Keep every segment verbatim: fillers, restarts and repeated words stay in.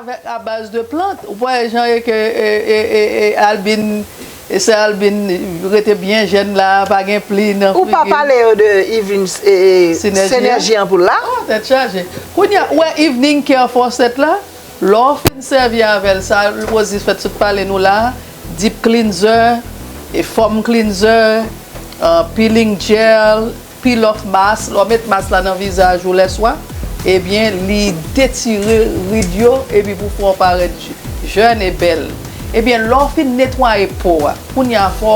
Fèt a baz de plant. Ou pa wè jan e ke e, e, e, e, Albin, e sè Albin rete byen jèn la, pa gen pli nan figi. Ou pa pale yo de Yveline, e, e, Synergie, Synergie Ampoule la? Oh, tèt chaje. Kounye a, ou wè Evening Care Faucet la? Lè w fin sèvi avè l, sa Rosie fèt sot pale nou la, deep cleanser, e foam cleanser, uh, peeling gel, peel off mask, lè w met mask la nan vizaj ou lèswa, ebyen, li detire rid yo, epi pou fè w parèt j-, jèn e bèl. Ebyen, lè w fin netwaye po a, kounye a fò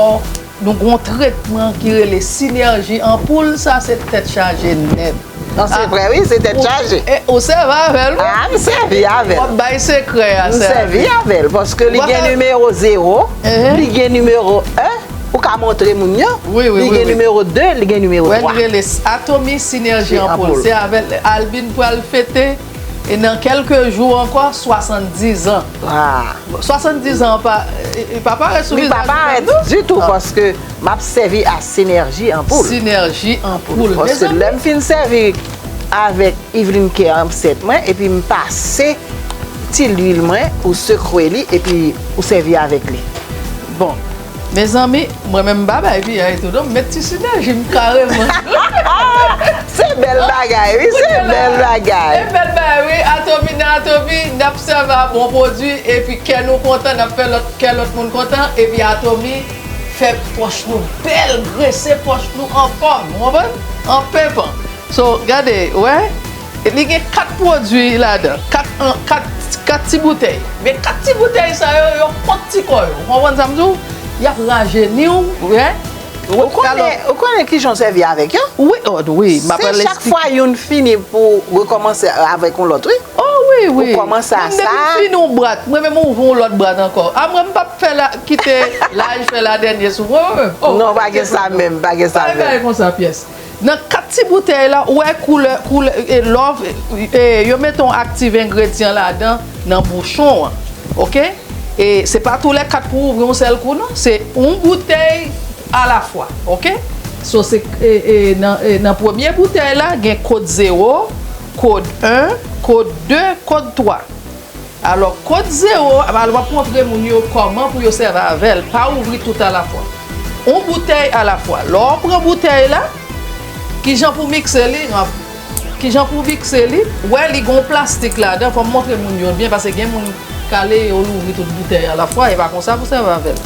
nou gon tretman ki rele Synergie Ampoule, sa se tèt chaje nèt. Non, se vrè, wi, se tèt chaje. E, ou sèvi avè l, wi. Ah, m sèvi avè l. W ap bay sekrè a, m sèvi avè l, paske li gen nimewo zewo, li gen nimewo en, ou ka montre moun yo. Wi, wi, wi. Li gen nimewo de, li gen nimewo twa. Wè, li rele Atomy Synergie Ampoule. Se avè l Albin pral fete, e nan kèlke jou ankò, swasanndizan. Ah. Swasanndizan pa, e, e, pa parèt sou vizaj li menm, non? Li pa parèt ditou, paske m ap sèvi a Synergie Ampoule. Synergie Ampoule. Paske lè m fin sèvi avèk Eveline Care Faucet mwen, epi m pase ti lwil mwen, ou sekwe li, epi ou sèvi avèk li. Bon, mezanmi, mwen menm m pa bay piyay tou, non, m met ti Synergie m kareman. Se bèl bagay, wi, se bèl bagay. E bèl bagay, wi, Atomy nan Atomy, n ap sèvi a bon pwodui, epi kè nou kontan, n ap fè lòt, kè lòt moun kontan, epi Atomy fè pòch nou bèl, grese pòch nou anfòm, ou konprann? An penpan. So, gade, ou wè? Li gen kat pwodui ladan, kat, an, kat, kat ti boutèy. Men kat ti boutèy sa yo, yo kont ti kò yo. Ou konprann sa m di w? Y ap rajeni w, ou wè? Ou konnen, ou konnen kijan w sèvi avèk yo? Wi, oh, wi, m ap al eksplike. Se chak fwa youn fini pou rekòmanse avèk yon lòt, wi. Oh, wi, wi. Ou kòmanse a sa. Menm depi m fini yon bwat, mwen menm ouvri yon lòt bwat ankò. A mwen, m p ap fè la, kite laj fè la dènye sou mwen, mwen menm. Oh, non, pa gen sa menm, pa gen sa menm. Pa gen bagay konsa pyès. Nan kat ti boutèy la, ou wè koulè, koulè, e, love, e, yo mete yon aktiv engredyan ladan nan bouchon an, oke? E se pa tou lè kat pou ouvri yon sèl kou, non. Se yon boutèy alafwa, oke? So, se, e, e, nan, e, nan premye boutèy la, gen kòd zewo, kòd en, kòd de, kòd twa. Alò, kòd zewo, alò, m ap montre moun yo kòman pou yo sèvi avè l. Pa ouvri tout alafwa. Yon boutèy alafwa. Lè w pran boutèy la, kijan pou mikse li? Kijan pou mikse li? Wè, li gon plastik ladan. Fò m montre moun yo byen, paske gen moun kale yo louvri tout boutèy alafwa. E pa konsa pou sèvi avè l.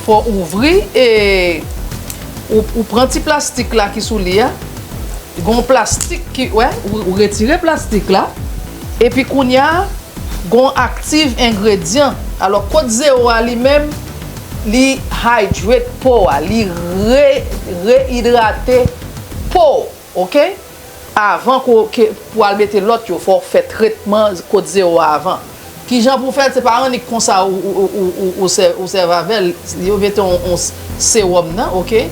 Fò ouvri e ou, ou pran ti plastik la ki sou li a. Gon plastik ki, wè, ou, ou retire plastik la. Epi kounye a, gon aktiv engredyan. Alò, kòd zewo a li menm, li hydrate po a, li re, reyidrate po, oke? Avan ko, ke, pou al mete lòt yo, fò w fè tretman kòd zewo a avan. Kijan pou fè l? Se pa annik konsa ou, ou, ou, ou, ou, ou sè-, ou sèvi avè l. Yo mete yon, yon s-, sewòm nan, oke?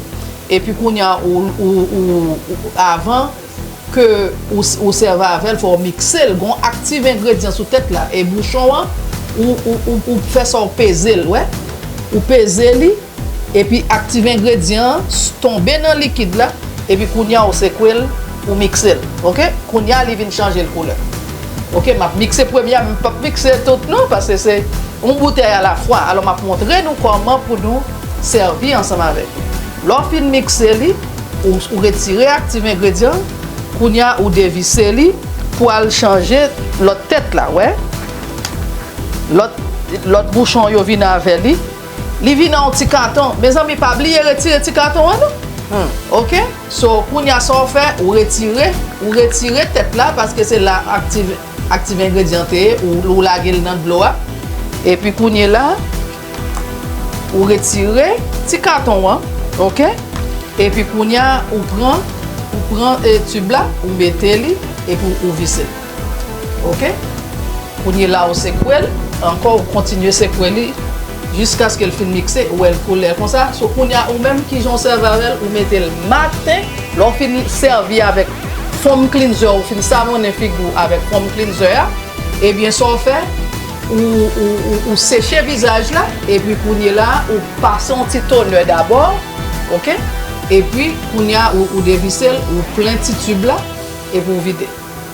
Epi kounye a, ou, ou, ou, ou, avan ke ou, ou sèvi avè l, fò w mikse l. Gon aktiv engredyan sou tèt la. E bouchon an, ou, ou, ou, ou fè sa w peze l, wè? Ou peze li, epi aktiv engredyan an s-, tonbe nan likid la, epi kounye a ou sekwe l, ou mikse l, oke? Kounye a li vin chanje l koulè. Oke, m ap mikse premye a, men m p ap mikse tout non, paske se yon boutèy alafwa. Alò, m ap montre nou kòman pou nou sèvi ansanm avè l. Lè w fin mikse li, ou, ou retire aktiv engredyan, kounye a ou devise li pou al chanje lòt tèt la, wè? Lòt, lòt bouchon yo vin avè li. Li vin an yon ti katon. Mezanmi, pa bliye retire ti katon an, non. Hmm. Oke? So, kounye a, sa w fè, ou retire, ou retire tèt la, paske se la aktiv, aktiv engredyan te ye, ou, ou lage l nan dlo a. Epi kounye la, ou retire ti katon an, oke? Epi kounye a, ou pran, ou pran, e, tib la, ou mete li, epi ou, ou vise l. Oke? Kounye la, ou sekwe l, ankò, ou kontinye sekwe li, jiskaske l fin mikse, ou wè l koulè konsa. So, kounye a, ou menm, kijan w sèvi avè l, ou mete l maten, lè w fin sèvi avèk foam cleanser, ou fin savonnen figi w avèk foam cleanser a, ebyen, sa w fè, ou, ou, ou, ou seche vizaj la, epi kounye la, ou pase yon ti tonè dabò, oke? Epi, kounye a, ou, ou devise l, ou plen ti tib la, epi ou vide.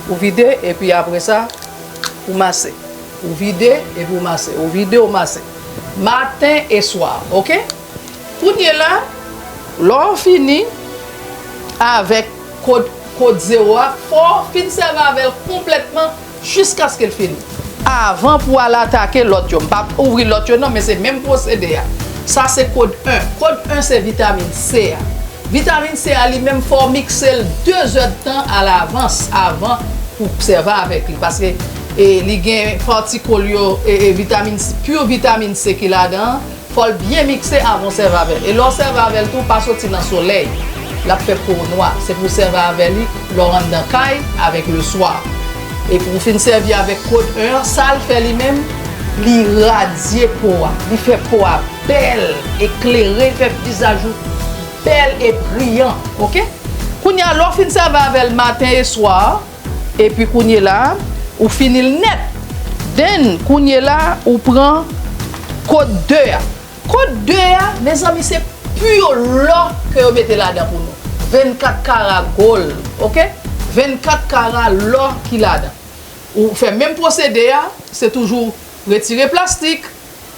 Ou vide, epi apre sa, ou mase. Ou vide, epi ou mase. Ou vide, ou mase. Maten e swa, oke? Kounye la, lè w fini avèk kod, kod zewo a, fò w fin sèvi avè l konplètman jiskaske l fini. Avan pou w al atake lòt yo. M p ap ouvri lòt yo non, men se menm pwosede a. Sa se kod en. Kod en se vitamin C a. Vitamin C a li menm fò w mikse l de zèdtan alavans avan pou w sèvi avèk li. Paske e, li gen patikil yo, e, e, vitamin C, pure vitamin C ki ladan an, fò l byen mikse avan w sèvi avè l. E lè w sèvi avè l tou, pa soti nan solèy. L ap fè po w nwa. Se pou w sèvi avè li lè w anndan kay avèk le swa. E pou w fin sèvi avèk kod en an, sa l fè li menm, li radye po a. Li fè po a bèl, eklere, li fè vizaj ou bèl e briyan, oke? Kounye a, lè w fin sèvi avè l maten e swa, epi kounye la, ou fini l nèt. Then, kounye la, ou pran kod de a. Kod de a, mezanmi, se pure lò ke yo mete ladan pou nou. Vennkat kara gold, oke? Vennkat kara lò ki ladan. Ou fè menm pwosede a, se toujou retire plastik,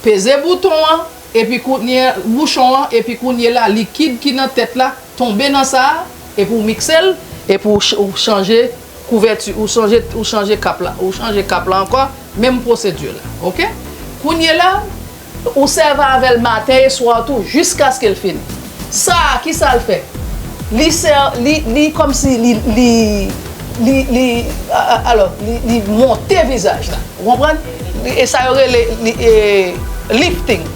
peze bouton an, epi kounye, bouchon an, epi kounye la, likid ki nan tèt la, tonbe nan sa a, epi w mikse l, epi w ch-, w chanje kouvèti, ou chanje, ou chanje kap la, ou chanje kap la ankò, menm pwosedi la, oke? Kounye la, ou sèvi avè l maten e swa tou, jiskaske l fini. Sa a, kisa l fè? Li sè, li, li kòmsi li, li, li, li, a, a, alò, li, li monte vizaj la. Ou konprann? Li, e sa yo rele li, e, lifting.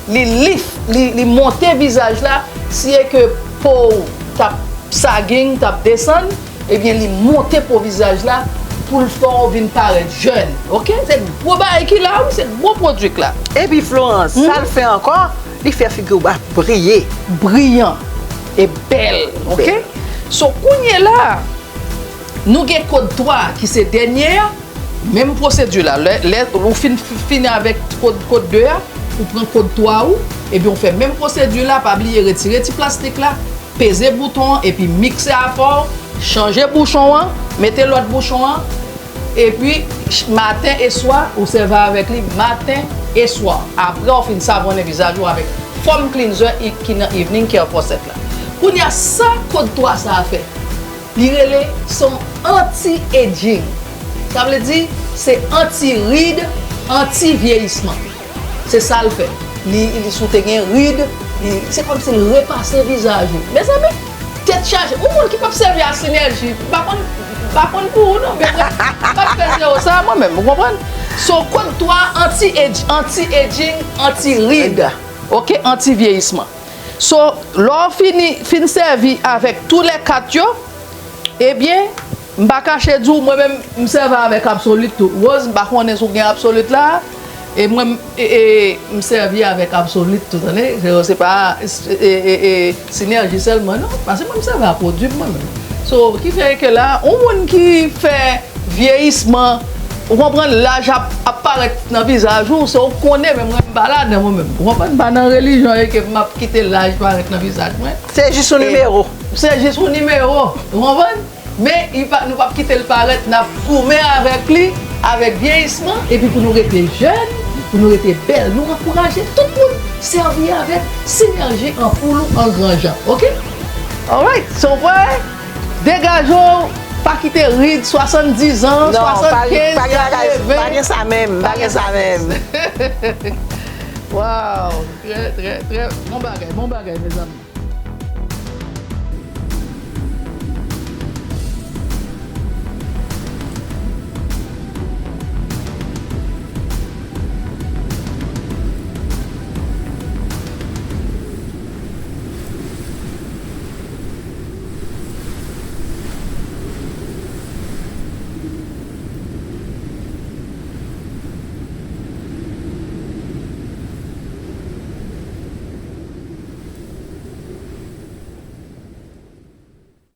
Li lif, li, li monte vizaj la, si e ke po w t ap saging, t ap desann, ebyen, li monte po vizaj la pou l fè w vin parèt jèn. Oke? Se gwo bagay ki la, wi, se gwo pwodui k la. Epi, Florence, sa l fè ankò, li fè figi w ap briye. Briyan e bèl, oke? So, kounye la, nou gen kod twa ki se dènye a, menm pwosedi la. Lè, lè ou fin fini avèk kod, kod de a, ou pran kod twa ou, ebyen, ou fè menm pwosedi la, pa bliye retire ti plastik la, peze bouton an, epi mikse afè w, chanje bouchon an, mete lòt bouchon an, epi ch-, maten e swa, ou sèvi avèk li maten e swa. Apre w fin savonnen vizaj ou avèk Foam Cleanser i-, ki nan Evening Care Faucet la. Kounye a, sa kod twa sa a fè? Li rele se yon anti-aging. Sa vle di, se anti-rid, anti-vyeyisman. Se sa l fè. Li, li, si w te gen rid, li, se kòmsi l repase vizaj ou. Mezanmi, tèt chaje. Yon moun ki p ap sèvi a Sinerji, m pa konn, m pa konn pou ou non, men mwen, m ap fè zewo sa mwen menm, ou konprann? So, kod twa, anti-age, anti-aging, anti-rid. Oke, anti-vyeyisman. So, lè w fini, fin sèvi avèk tou lè kat yo, ebyen, m pa kache di w, mwen menm, m sèvi avèk Absolute tou. Rose, m pa konnen si w gen Absolute la, e mwen, e, e, m sèvi avèk Absolute tou, tande? Se, se pa, e, e, e, Sinerji sèlman, non. Paske mwen, m sèvi a pwodui m mwen menm. So, ki fè ke la, yon moun ki fè vyeyisman, ou konprann, laj ap, ap parèt nan vizaj ou, se ou konnen, men mwen, m pa ladan mwen menm. Ou konprann, m pa nan relijyon e ke m ap kite laj parèt nan vizaj mwen. Se jis yon nimewo. Se jis yon nimewo, ou konprann? Men, li pa, nou p ap kite l parèt, n ap goumen avèk li, avèk vyeyisman, epi pou nou rete jèn, pou nou rete bèl. Nou ankouraje tout moun sèvi avèk Sinerji anpoul ou an gran jan, oke? Alright, so, w wè, degaje w, pa kite rid, swasanndizan, non, pa, swasannkennz, pa gen bagay, katreven. Pa gen sa menm, pa gen sa menm. Wow, trè, trè, trè, bon bagay, bon bagay, mezanmi.